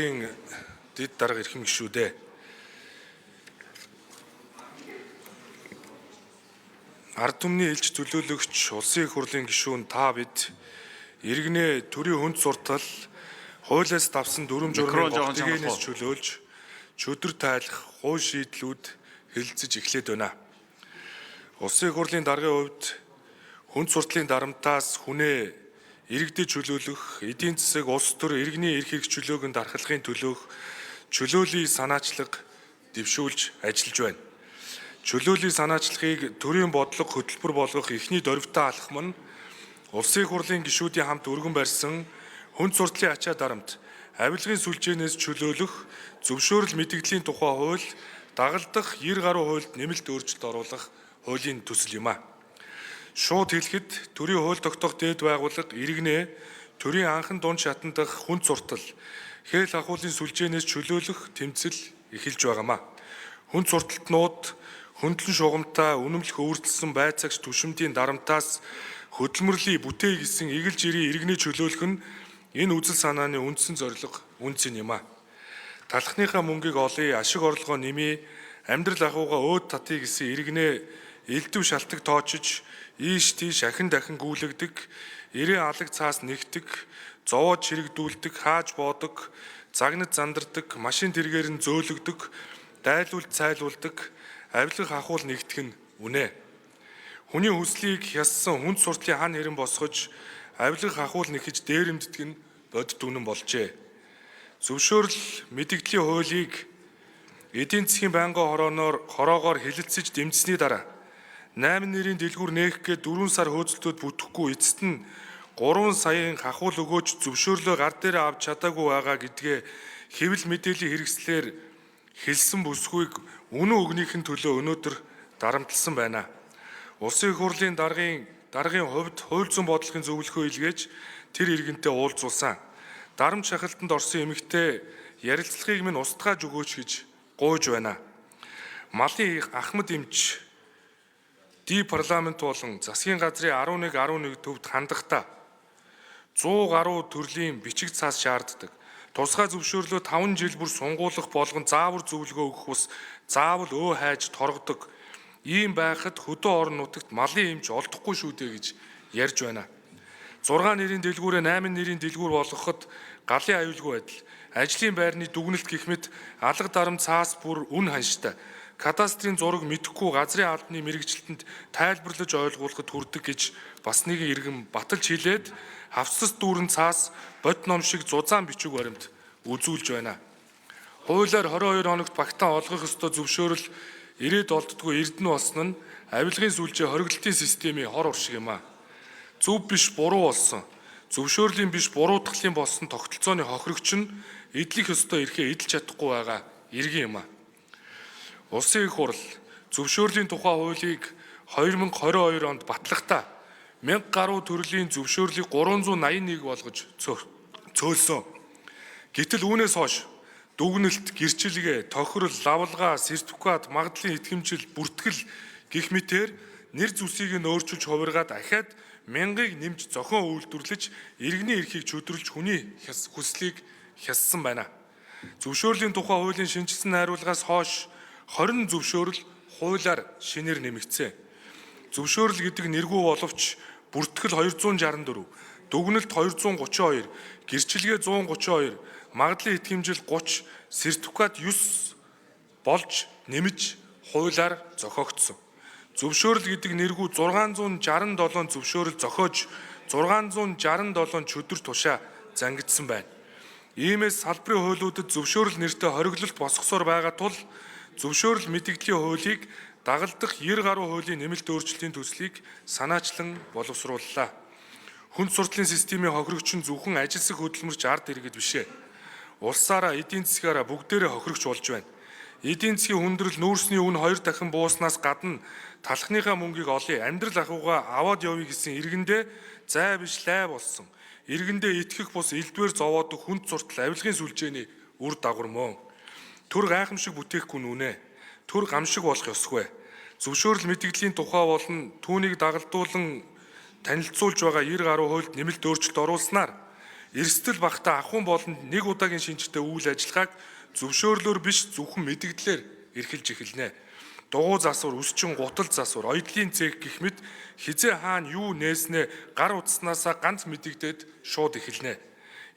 Дэд дарга эрхэм гишүүдээ. Ард түмний элч төлөөлөгч улсын их хурлын гишүүн та бид иргэнээ төрийн хүнд суртал хуулиас давсан дүрм Микро журмын жоохон голтгийнээс чангалах уу? чөлөөлж чөдөр тайлах хууль шийдлүүд хэлэлцэж эхлээд байна. Улсын их хурлын даргын хувьд хүнд суртлын дарамтаас хүнээ иргэдэд чөлөөлөх, эдийн засаг, улс төр, иргэний эрх хэрэг чөлөөг нь дархлахын төлөөх чөлөөлийн санаачлаг дэвшүүлж ажиллаж байна. Чөлөөлийн санаачлагыг төрийн бодлого хөтөлбөр болгох эхний дөрвтэй алхам нь Улсын их хурлын гишүүдийн хамт өргөн барьсан хүнд суртлын ачаа дарамт авилгын сүлжээнээс чөлөөлөх зөвшөөрөл мэдэгдлийн тухай хууль дагалдах 90 гаруй хуульд нэмэлт өөрчлөлт оруулах хуулийн төсөл юм а. Шууд хэлэхэд төрийн хууль тогтоох дээд байгууллага иргэнээ төрийн анхан дунд шатан дахь хүнд суртал хээл ахуулын сүлжээнээс чөлөөлөх тэмцэл эхэлж байгаамаа. Хүнд сурталтнууд хөндлөн шугамтай үнэмлэх өвөртлөсөн байцаагч түшимдийн дарамтаас хөдөлмөрлөе бүтээе гэсэн эгэл жирийн иргэний чөлөөлөх нь энэ үзэл санааны үндсэн зорилго үнцэн юм а. Талхныхаа мөнгийг олъё, ашиг орлогоо нэмье, амьдрал ахуйгаа өөд татъя гэсэн иргэнээ элдв шалтаг тоочж, ийш тийш ахин дахин гүйлэгдэг, эрийн алаг цаас нэгтэг, зовоод чирэгдүүлдэг, хааж боодог, загнаж зандардаг, машин тэргээр нь зөөлөгдөг, дайлуулж цайлуулдаг, авилга хахуул нэгтгэх нь үнэ. Хүний хүслийг хяссан хүнд суртлын хан хэрэн босгож, авилга хахуул нэхэж дээрэмддэг нь бодит үнэн болжээ. Зөвшөөрөл мэдэгдлийн хуулийг эдийн засгийн байнгын хороогоор хэлэлцэж дэмжсэний дараа 8 нэрийн дэлгүүр нээх гээд 4 сар хөөцөлтөд бүтэхгүй эцэст нь 3 саяын хахуул өгөөч зөвшөөрлөө гар дээрээ авч чадаагүй байгаа гэдгээ хэвлэл мэдээллийн хэрэгслээр хэлсэн бүсгүйг үнэн өгнийхэн төлөө өнөөдөр дарамтлсан байна. Улсын их хурлын даргын хувьд хууль зүйн бодлогын зөвлөхөө илгээж тэр иргэнтэй уулзуулсан. Дарамт шахалтанд орсон эмэгтэй ярилцлагыг минь устгааж өгөөч гэж гуйж байна. Малын Ахмад эмч ди парламент болон засгийн газрын 11 11 төвд хандахдаа 100 гаруй төрлийн бичиг цаас шаарддаг. Тусгай зөвшөөрлөө 5 жил бүр сунгуулах болгон заавар зөвлөгөө өгөх ус заавал өө хайж торгодог. Ийм байхад хөдөө орон нутагт малын эмч олдохгүй шүү дээ гэж ярьж байна. 6 нэрийн дэлгүүрээ 8 нэрийн дэлгүүр болгоход галын аюулгүй байдал, ажлын байрны дүгнэлт гэх мэт алга дарам цаас бүр үн ханштай. Кадастрын зураг мэдэхгүй газрын албаны мэргэжилтэнд тайлбарлаж ойлгуулахад хүрдэг гэж бас нэгэн иргэн баталж хэлээд хавцас дүүрэн цаас бод ном шиг зузаан бичиг баримт үзүүлж байна. Хуулиар 22 хоногт багтаан олгох ёстой зөвшөөрөл ирээд олддгүй эрдэнэ болсон нь авилгын сүлжээ хориглолтын системийн хор уршиг юм а. Зөв биш буруу болсон. Зөвшөөрлийн биш буруутгалын болсон тогтолцооны хохирогч нь эдлэх ёстой эрхээ эдэлж чадахгүй байгаа иргэн юм а. Улсын их хурл зөвшөөрлийн тухай хуулийг 2022 онд батлахдаа 1000 гаруй төрлийн зөвшөөрлийг 381 болгож цөөлсөн. Гэтэл үүнээс хойш дүгнэлт, гэрчилгээ, тохирол, лавлгаа, сертификат, магадлалын итгэмжил, бүртгэл гэх мэтээр нэр зүсийг нь өөрчилж хувиргаад ахиад мянгаыг нэмж зохион үйлдвэрлэж иргэний эрхийг чөдөрлж хүний хүслийг хяссан байна. Зөвшөөрлийн тухай хуулийн шинэчилсэн найруулгаас хойш 20 зөвшөөрөл хуулиар шинээр нэмэгдсэн. Зөвшөөрөл гэдэг нэргүй боловч бүртгэл 264, дүгнэлт 232, гэрчилгээ 132, магадлалын итгэмжил 30, сертификат 9 болж нэмж хуулиар зохиогдсон. Зөвшөөрөл гэдэг нэргүй 667 зөвшөөрөл зохиож 667 чөдөр тушаа зангидсан байна. Иймээс салбарын хуулиудад зөвшөөрөл нэртэй хориглолт босгосоор байгаа тул зөвшөөрөл мэдэгдлийн хуулийг дагалдах 90 гаруй хуулийн нэмэлт өөрчлөлтийн төслийг санаачлан боловсрууллаа. Хүнд суртлын системийн хохирогч нь зөвхөн ажилсаг хөдөлмөрч ард иргэд биш ээ. Улсаараа эдийн засгаараа бүгдээрээ хохирогч болж байна. Эдийн засгийн хүндрэл нүүрсний үн 2 дахин бууснаас гадна талхныхаа мөнгийг олъё, амьдрал ахуйгаа аваад явъя гэсэн иргэндээ зай биш лай болсон. Иргэндээ итгэх бус элдвээр зовоодог хүнд суртал авилгын сүлжээний үр дагавар мөн. Төр гайхамшиг бүтээхгүй нүнэ. Төр гамшиг болох ёсгүй. Зөвшөөрөл мэдэгдлийн тухай болон түүнийг дагалдуулан танилцуулж байгаа 90 гаруй хуульд нэмэлт өөрчлөлт оруулснаар Эрсдэл багтаа ахуйн болонд нэг удаагийн шинжтэй үйл ажиллагааг зөвшөөрлөөр биш зөвхөн мэдэгдлээр эрхэлж эхэлнэ. Дугуй засвар, өсчин гутал засвар, оёдлын цех гэх мэт хэзээ хаана юу нээснээ гар утаснаасаа ганц мэдэгдээд шууд эхэлнэ.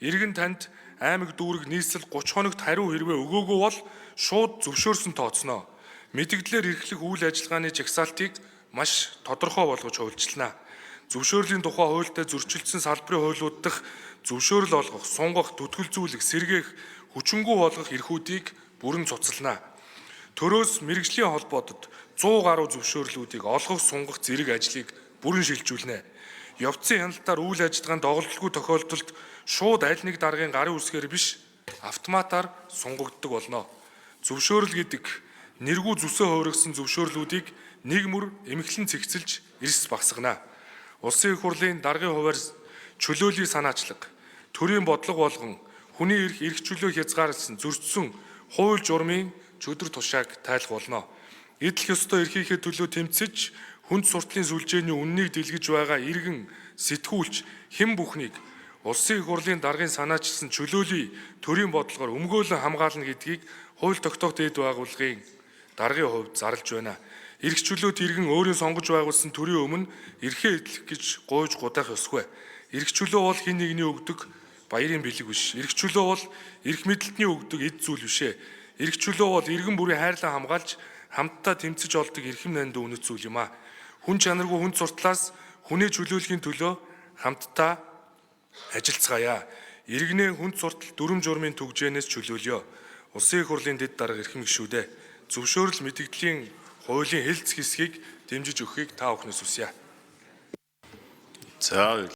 Иргэн танд аймаг дүүрэг нийслэл 30 хоногт хариу хэрвээ өгөөгүй бол шууд зөвшөөрсөн тооцно. Мэдэгдлээр эрхлэх үйл ажиллагааны жагсаалтыг маш тодорхой болгож хуульчилна. Зөвшөөрлийн тухай хуультай зөрчилдсөн салбарын хуулиуд дахь зөвшөөрөл олгох, сунгах, түтгэлзүүлэх, сэргээх, хүчингү болгох эрхүүдийг бүрэн цуцална. Төрөөс мэргэжлийн холбоодод 100 гаруй зөвшөөрлүүдийг олгох, сунгах зэрэг ажлыг бүрэн шилжүүлнэ. Явцын хяналтаар үйл ажиллагаанд доголдолгүй тохиолдолд шууд аль нэг даргын гарын үсгээр биш автоматар сунгагддаг болно. Зөвшөөрөл гэдэг нэргүй зүсээ хувиргасан зөвшөөрлүүдийг нэг мөр эмхлэн цэгцэлж эрс багасгана. Улсын их хурлын даргын хувиар чөлөөллийн санаачлаг, төрийн бодлого болгон хүний эрх, эрх чөлөө хязгаарласан зөрчсөн хууль журмын чөдөр тушааг тайлах болно. Эдлэх ёстой эрхийнхээ төлөө тэмцэж хүнд суртлын сүлжээний үннийг дэлгэж байгаа иргэн сэтгүүлч хэн бүхнийг Улсын их хурлын даргын санаачилсан чөлөөллийн төрийн бодлогоор өмгөөлөн хамгаална гэдгийг хууль тогтоох дээд байгууллагын даргын хувьд зарлж байна. Эрх чөлөөт иргэн өөрийн сонгож байгуулсан төрийн өмнө эрхээ эдлэх гэж гуйж гудаах ёсгүй. Эрх чөлөө бол хэн нэгний өгдөг баярын бэлэг биш. Эрх чөлөө бол эрх мэдэлтний өгдөг эд зүйл биш ээ. Эрх чөлөө бол иргэн бүрийн хайрлан хамгаалж хамтдаа тэмцэж олдог эрхэм нандин үнэт зүйл юм аа. Хүн чанаргүй хүн суртлаас хүнээ чөлөөлөхийн төлөө хамтдаа ажиллацгаая. Иргэнээ хүнд суртал дүрм журмын түгжээнээс чөлөөлөё. Улсын их хурлын дэд дарга эрхэм гишүүдээ зөвшөөрөл мэдэгдлийн хуулийн хэлц хэсгийг дэмжиж өгөхийг та бүхнээс хүсье. За.